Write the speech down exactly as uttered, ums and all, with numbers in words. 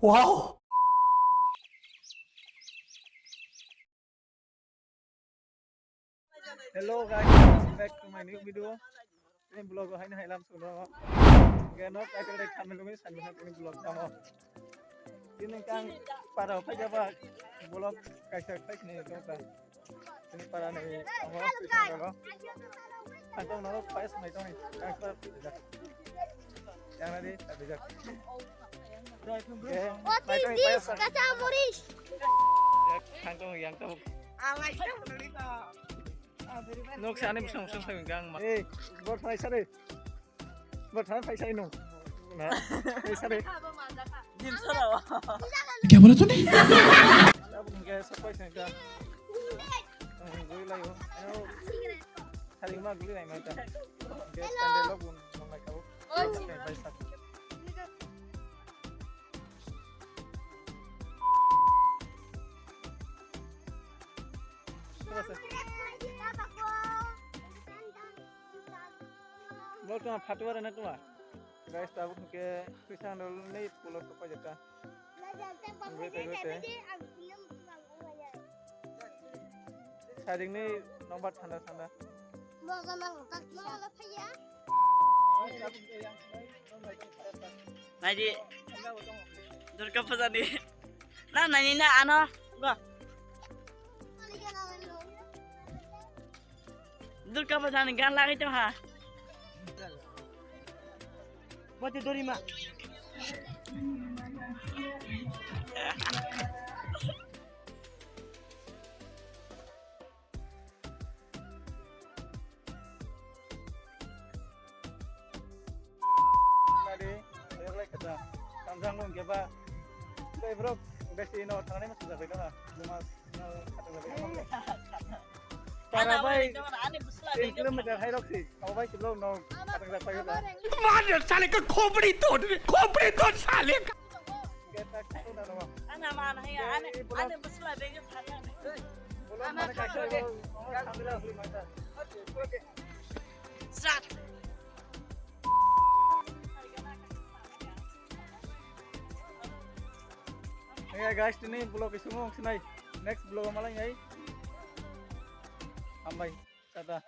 Wow! Hello guys, welcome back to my new video. Ini vlog o haino hailam suno. Geno title dai thamil nungwi sani ha ini vlog tamo. Ini kang para phai jaba vlog kaisa khai sini tongsa. Ini para ni amo sini lo. Antong nalo pais mai tong ni. Kang sa bijak. Yang nadi bijak. What is this? Kacha moris. Yang tong yang tong. Nok sani busong busong sai gang ma. Eh, bor thai sare. Bor thai phai sai no. Na. Phai sare. Dim sara. Kya bola tune? Ab hingke sapai sengka. Guli layo. Ayo. Sari ma guli lai ma ta. Hingke sandal lo bun nong lai kabo. Phai sak. Bo tuma phatwara na tuma. Guys, tabuk hingke khwisa handle nei pulo sopai jeta. Wait, wait, wait. Saring ni nokbar thanda thanda. Naidi Durga Puja ni. Na nani na ano. Go. Durga Puja ni gan lagi to ha. Bote dori ma. Nadi, ayok lai kata. Tamjang lo hingke ba. Bai bro, besi no thangni ma sujak bai no. Juma, no, kata bai no. Para bai, tin kilometer hai rok si. Abo bai si bro no. Kata bai no. मार साले का खोपड़ी तोड़, खोपड़ी तोड़ साले का। Ana mana hai, ane, ane busla bege phari ane. Ama phari ane. Sat. Hey guys, tini vlog isungo ongsinai. Next vlog malai ngai. Hambai. Tata.